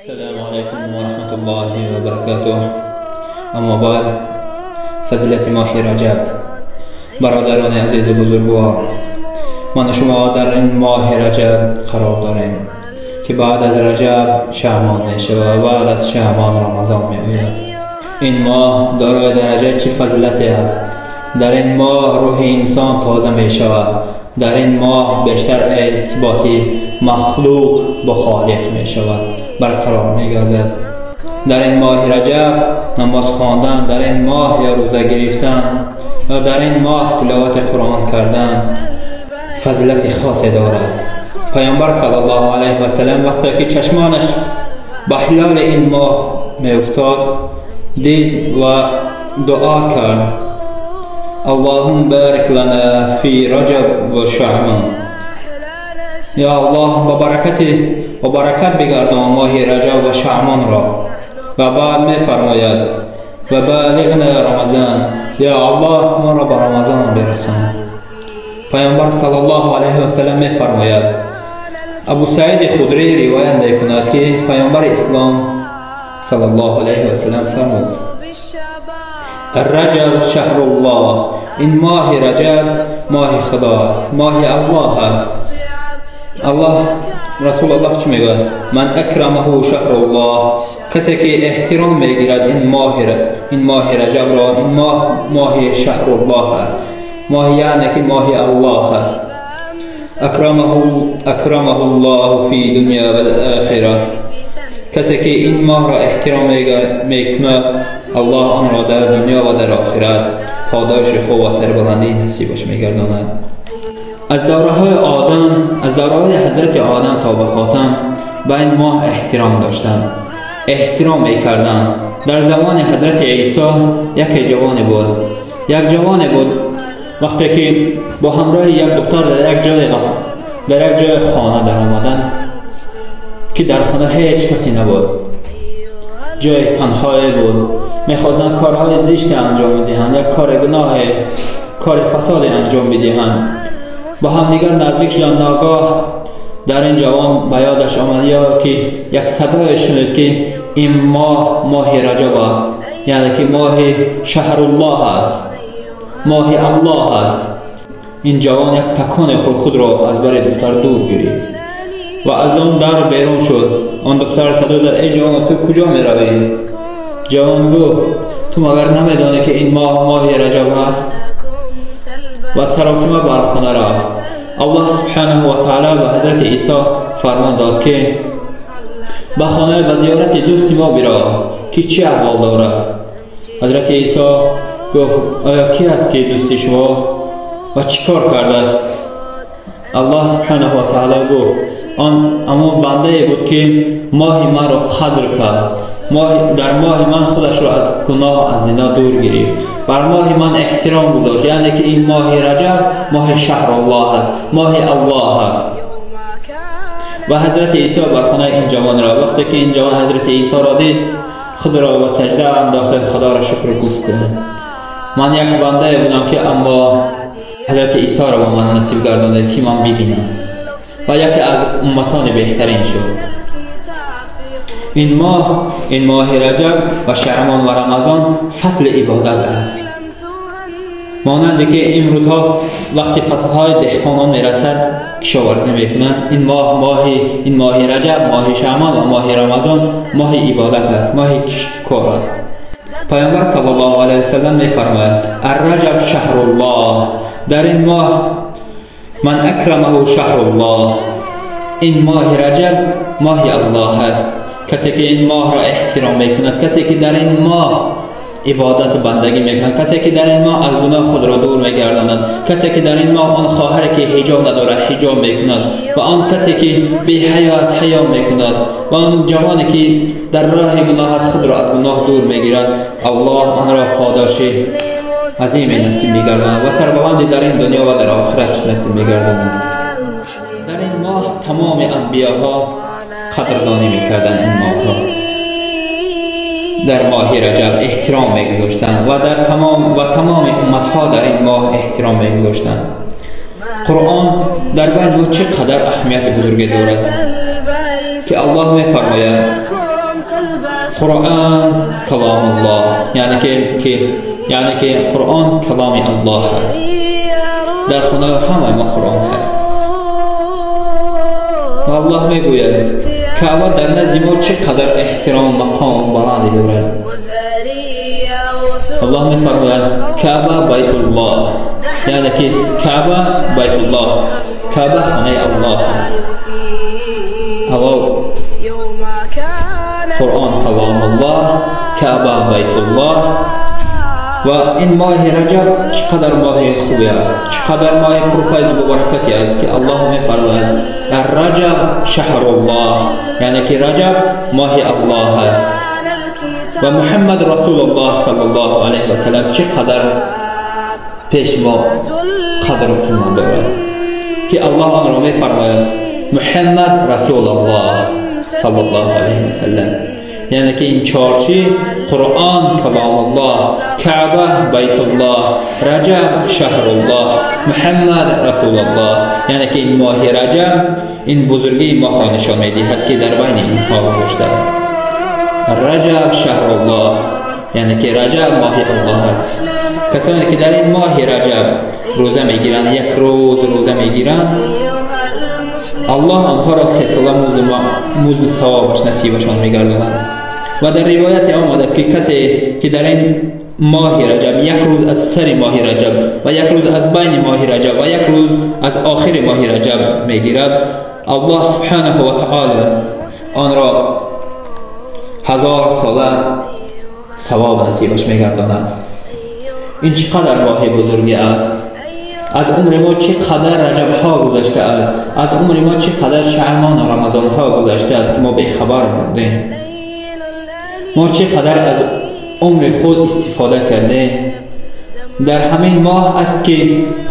Ассалому алайкум ва раҳматуллоҳи ва баракатуҳ. Аммо баъд, фазилати моҳи Раҷаб. Бародарони азизу бузургвор, ман шумо дар ин моҳи Раҷаб қарор дорем, ки баъд аз Раҷаб Шаъбон мешавад ва баъд аз Шаъбон Рамазон меояд. Ин моҳ дорои дараҷа чӣ фазилате аст? Дар ин моҳ рӯҳи инсон тоза мешавад. Дар ин моҳ бештар иртиботи махлуқ бо Холиқ мешавад, барқарор мегардад. Дар ин моҳи Раҷаб намоз хондан, дар ин моҳ ё рӯза гирифтан ё дар ин моҳ тиловати Қуръон кардан фазилати хосе дорад. Паёмбар саллаллоҳу алайҳи васаллам вақте ки чашмонаш ба ҳилоли ин моҳ меуфтод, дид ва дуо кард: Аллоҳумма барик лана фи Раҷаб ва Шаъбон. Ё Аллоҳ, ба баракати ва баракат бигардон моҳи Раҷаб ва Шаъбонро. Ва баъд мефармояд: ва балиғна Рамазон. Ё Аллоҳ, моро ба Рамазон бирасон. Паёмбар саллаллоҳу алайҳи васаллам мефармояд: Абу Саиди Худрӣ ривоят мекунад, ки паёмбари Ислом саллаллоҳу алайҳи васаллам фармуд: Раҷаб шаҳруллоҳ. Ин моҳи Раҷаб моҳи Худо аст, моҳи Аллоҳ аст. Аллоҳ, Расулуллоҳ чӣ мегӯяд? Ман акрамаҳу шаҳруллоҳ. Касе ки эҳтиром мегирад ин моҳи Раҷабро, ин моҳ моҳи шаҳруллоҳ аст, моҳи яъне ки моҳи Аллоҳ аст. Акрамаҳуллоҳу фи дунё вал охира. Касе ки ин моҳро эҳтиром мекунад, Аллоҳ онро дар дунё ва дар охират подоши хуб ва сарбаландӣ насибаш мегардонад. Аз давраҳои Одам, аз давраҳои ҳазрати Одам то ба хотам ба ин моҳ эҳтиром доштанд, эҳтиром мекарданд. Дар замони ҳазрати Исо яке ҷавоне буд, як ҷавоне буд. Вақте ки бо ҳамроҳи як духтар дар як ҷои хона даромаданд, ки дар хона ҳеҷ касе набуд, ҷои танҳое буд. Мехостанд корҳои зиште анҷом бидиҳанд, як кори гуноҳе, кори фасоде анҷом бидиҳанд. Бо ҳамдигар наздик шуданд. Ногоҳ дар ин ҷавон ба ёдаш омад, ё ки як садое шунид, ки ин моҳ моҳи Раҷаб аст, яъне ки моҳи шаҳруллоҳ аст, моҳи Аллоҳ аст. Ин ҷавон як такони худро аз бари духтар дур гирифт ва аз он дар берун шуд. Он духтар садо зад: эй ҷавон, ту куҷо меравӣ? Ҷавон гуфт: ту магар намедонӣ, ки ин моҳ моҳи Раҷаб аст? Ва саросима бар хона рафт. Аллоҳ субҳанаҳу ва таъоло ба ҳазрати Исо фармон дод, ки ба хона ба зиёрати дӯсти мо бирав, ки чӣ аҳвол дорад. Ҳазрати Исо гуфт: оё ки аст ки дӯсти шумо ва чӣ кор кардааст? Аллоҳ субҳанаҳу ва таъоло гуфт: он ҳамон бандае буд, ки моҳи маро қадр кард, дар моҳи ман худашро аз гуноҳ, аз зино дур гирифт, бар моҳи ман эҳтиром гузошт. Яъне ки ин моҳи Раҷаб моҳи шаҳруллоҳ аст, моҳи Аллоҳ аст. Ва ҳазрати Исо бар хонаи ин ҷавон рафт. Вақте ки ин ҷавон ҳазрати Исоро дид, худро ба саҷда андохт, Худоро шукр гуфт: ман як бандае будам, ки аммо ҳазрати Исоро ба ман насиб гардонид, ки ман бибинам. Ва яке аз умматони беҳтарин шуд. Ин моҳ, ин моҳи Раҷаб ва Шаъбон ва Рамазон фасли ибодат аст. Монанде ки имрӯзҳо вақти фаслҳои деҳқонон мерасад, кишоварзӣ мекунанд, ин моҳ ин моҳи Раҷаб, моҳи Шаъбон ва моҳи Рамазон моҳи ибодат аст, моҳи киштукор аст. Паёмбар саллаллоҳу алайҳи васаллам мефармояд: Ар-Раҷаб шаҳруллоҳ. Дар ин моҳ ман акрамаҳу шаҳруллоҳ. Ин моҳи Раҷаб моҳи Аллоҳ аст. Касе ки ин моҳро эҳтиром мекунад, касе ки дар ин моҳ ибодату бандагӣ мекунад, касе ки дар ин моҳ аз гуноҳ худро дур мегардонад, касе ки дар ин моҳ он хоҳаре ки ҳиҷоб надорад ҳиҷоб мекунад ва он касе ки беҳаё аст ҳаё мекунад ва он ҷавоне ки дар роҳи гуноҳ аст худро аз гуноҳ дур мегирад, Аллоҳ онро подоши азиме насиб мегардонад ва сарбаландӣ дар ин дунё ва дар охираташ насиб мегардонад. Дар ин моҳ тамоми анбиёҳо қадрдонӣ мекарданд. Ин моҳро дар моҳи Раҷаб эҳтиром мегузоштанд ва дар тамоми умматҳо дар ин моҳ эҳтиром мегузоштанд. Қуръон дар байни мо чӣ қадар аҳамияти бузурге дорад, ки Аллоҳ мефармояд: Қуръон каломуллоҳ, яъне ки Қуръон каломи Аллоҳ аст. Дар хонаи ҳамаи мо Қуръон ҳаст. Ва Аллоҳ мегӯяд Каъба дар назди мо чӣ қадар эҳтиром, мақом баландӣ дорад. Аллоҳ мефармояд Каъба Байтуллоҳ, яъне ки Каъба Байтуллоҳ, Каъба хонаи Аллоҳ аст. Аввал Қуръон каломуллоҳ, Каъба Байтуллоҳ. Ва ин моҳи Раҷаб чӣ қадар моҳи хубе аст, чӣ қадар моҳи пурфайзу мубаракате аст, ки Аллоҳ мефармояд Раҷаб шаҳруллоҳ, яъне ки Раҷаб моҳи Аллоҳ аст. Ва Муҳаммад Расулуллоҳ саллаллоҳу алайҳи васаллам чӣ қадар пеш мо қадру қимат дорад, ки Аллоҳ онро мефармояд Муҳаммад Расулуллоҳ саллаллоҳу алайҳи васаллам. Яъне ки ин чорчи Қуръон каломуллоҳ, Каъба Байтуллоҳ, Раҷаб шаҳруллоҳ, Муҳаммад Расулуллоҳ. Яъне ки ин моҳи Раҷаб ин бузургии моҳро нишон медиҳад, ки дар байни инҳо гузоштааст. Раҷаб шаҳруллоҳ, яъне ки Раҷаб моҳи Аллоҳ аст. Касоне ки дар ин моҳи Раҷаб рӯза мегиранд, як рӯз рӯза мегиранд, Аллоҳ онҳоро 3 сола музди савобаш насибашон мегардонад. Ва дар ривояте омадааст, ки касе ки дар ин моҳи Раҷаб як рӯз аз сари моҳи Раҷаб ва як рӯз аз байни моҳи Раҷаб ва як рӯз аз охири моҳи Раҷаб мегирад, Аллоҳ субҳанаҳу ва таъоло онро 1000 сола савоб насибаш мегардонад. Ин чӣ қадар моҳи бузурге аст! Аз умри мо чӣ қадар Раҷабҳо гузаштааст, аз умри мо чӣ қадар Шаъбон ва Рамазонҳо гузаштааст, ки мо бехабар мондем. Мо чӣ қадар аз умри худ истифода кардем. Дар ҳамин моҳ аст, ки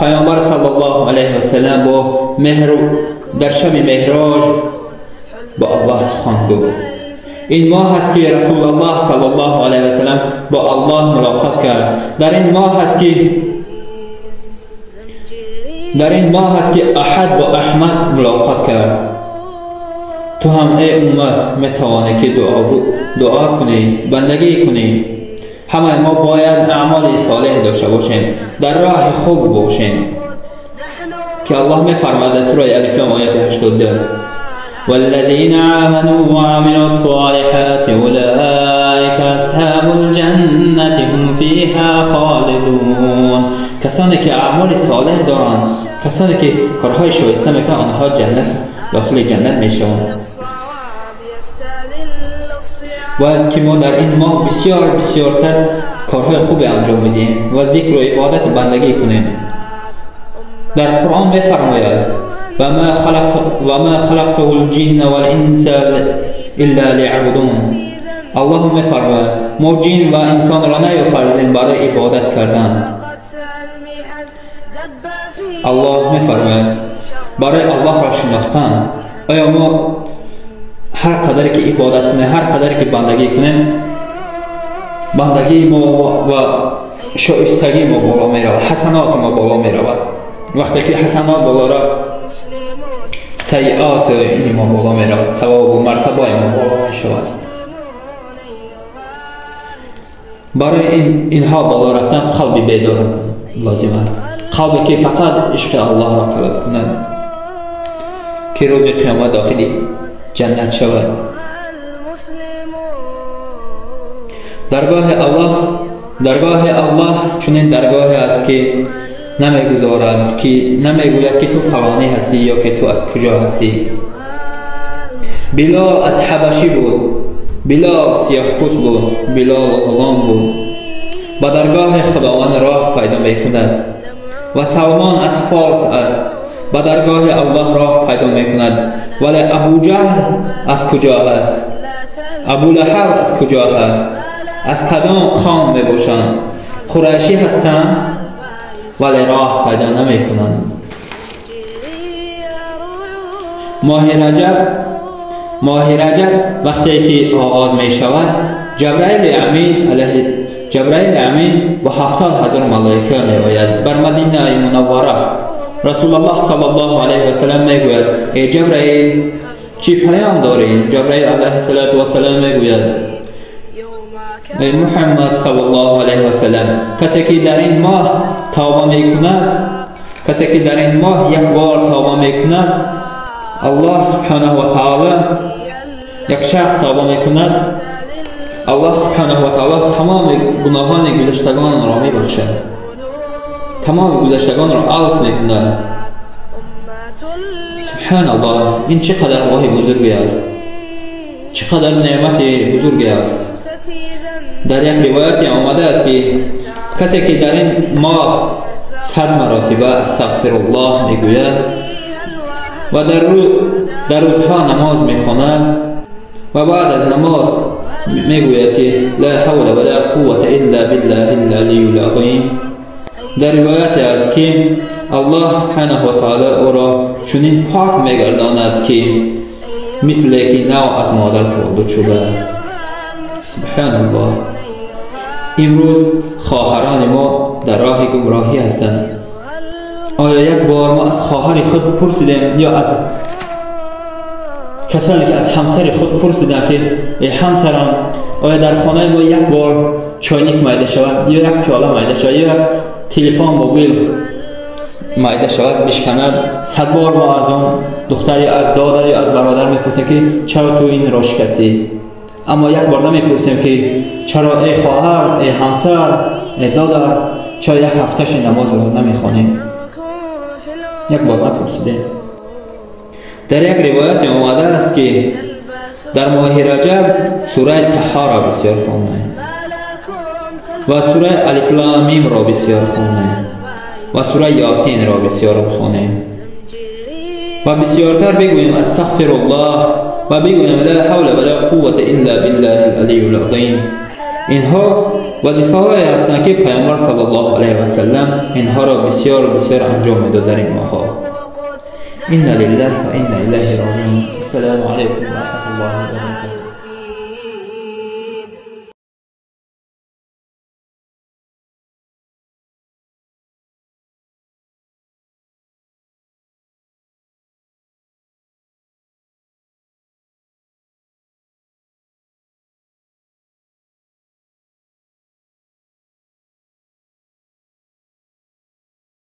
Паёмбар саллаллоҳу алайҳи васаллам бо меҳру дар шаби Меҳроҷ бо Аллоҳ сухан гуфт. Ин моҳ аст, ки Расулуллоҳ саллаллоҳу алайҳи васаллам бо Аллоҳ мулоқот кард. Дар ин моҳ аст, ки Аҳад бо Аҳмад мулоқот кард. Ту ҳам эй уммат метавонӣ ки дуо кунӣ, бандагӣ кунӣ. Ҳамаи мо бояд аъмоли солеҳ дошта бошем, дар роҳи хуб бошем, ки Аллоҳ мефармояд дар сураи Алиф Лом ояти 82: والذين آمنوا وعملوا الصالحات أولئك أصحاب الجنة هم فيها خالدون. کسانی که اعمال صالح دارند، کسانی که کارهای شایسته میکنند، آنها جنت داخل جنت میشوند. باید که ما در این ماه بسیار بسیارتر کارهای خوب انجام بدیم و ذکر و عبادت و بندگی کنیم. در قرآن میفرماید و ما خلقت الجن والانس الا ليعبدون. الله میفرماید ما جن و انسان را نیافریدیم برای عبادت کردن. الله میفرماید برای الله را شناختن. آیا ما هر قدر که عبادت کنیم، هر قدر که بندگی کنیم، بندگی ما و شایستگی ما بالا میرود، حسنات ما بالا میرود. وقتی که حسنات بالا رفت، سیئات این ما بالا میرود، ثواب و مرتبه ما بالا میشود. برای اینها بالا رفتن قلب بیدار لازم است، قلبی که فقط عشق الله را طلب کند، که روز قیامت داخل جنت شود. درگاه الله چنین درگاهی است که نمیگذارد، که نمیگوید که تو فلانی هستی یا که تو از کجا هستی. بلال از حبشی بود، بلال سیاه‌پوست بود، بلال غلام بود، با درگاه خداوند راه پیدا میکند. و سلمان از فارس است، با درگاه الله راه پیدا میکند. ولی ابو جهل از کجا است؟ ابو لهب از کجا است؟ از کدام قوم میباشند؟ قریشی هستند، ولی راه پیدا نمیکنند. ماه رجب وقتی که آغاز می شود، جبرائیل امین با 70,000 ملائکه می آید بر مدینه منوره. رسول الله صلی الله علیه و سلم می گوید ای جبرائیل، چی پیام داری؟ جبرائیل علیه الصلاة والسلام می گوید ای محمد صلی الله علیه و سلم، کسی که در این ماه توبه میکند، کسی که در این ماه یک بار توبه میکند، الله سبحانه و تعالی یک شخص توبه میکند، الله سبحانه و تعالی تمام گناهان گذشتگان را میبخشد، تمام گذشتگان را عفو میکند. سبحان الله، این چقدر ماه بزرگی است، چقدر نعمت بزرگی است. در یک روایت آمده است که کسی که در این ماه 100 مراتبه استغفر الله میگوید و در روزها نماز میخواند و بعد از نماز میگوید که لا حول ولا قوة الا بالله العلی العظیم، در روایت است که الله سبحانه و تعالی او را چنین پاک میگرداند که مثل که نو از مادر تولد شده است. سبحان الله. امروز خواهران ما در راه گمراهی هستند. آیا یک بار ما از خواهر خود پرسیدیم یا از کسانی که از همسر خود پرسیدند که ای همسران، آیا در خانه ما یک بار چایник میده شود یا یک پیاله میده شود یا یک تلفن موبایل میده شود بشکند؟ 100 بار ما از آن دختر یا از دادر یا از برادر میپرسیم که چرا تو این را شکستی، اما یک بار نمیپرسیم که چرا ای خواهر، ای همسر، ای دادر، چرا یک هفتهش نماز را نمیخوانیم؟ یک بار نپرسیدیم. در یک روایت آمده است که در ماه رجب سوره طه را بسیار خوانده و سوره الف لام میم را بسیار خوانده و سوره یاسین را بسیار بخوانیم و بسیارتر بگوییم استغفر الله و بگوییم لا حول ولا قوة الا بالله العلی العظیم. اینها وظیفه های هستند که پیامبر صلی الله علیه و سلم اینها را بسیار بسیار انجام میداد در این ماه‌ها. انا لله و انا الیه راجعون. السلام علیکم و رحمت الله و برکاته.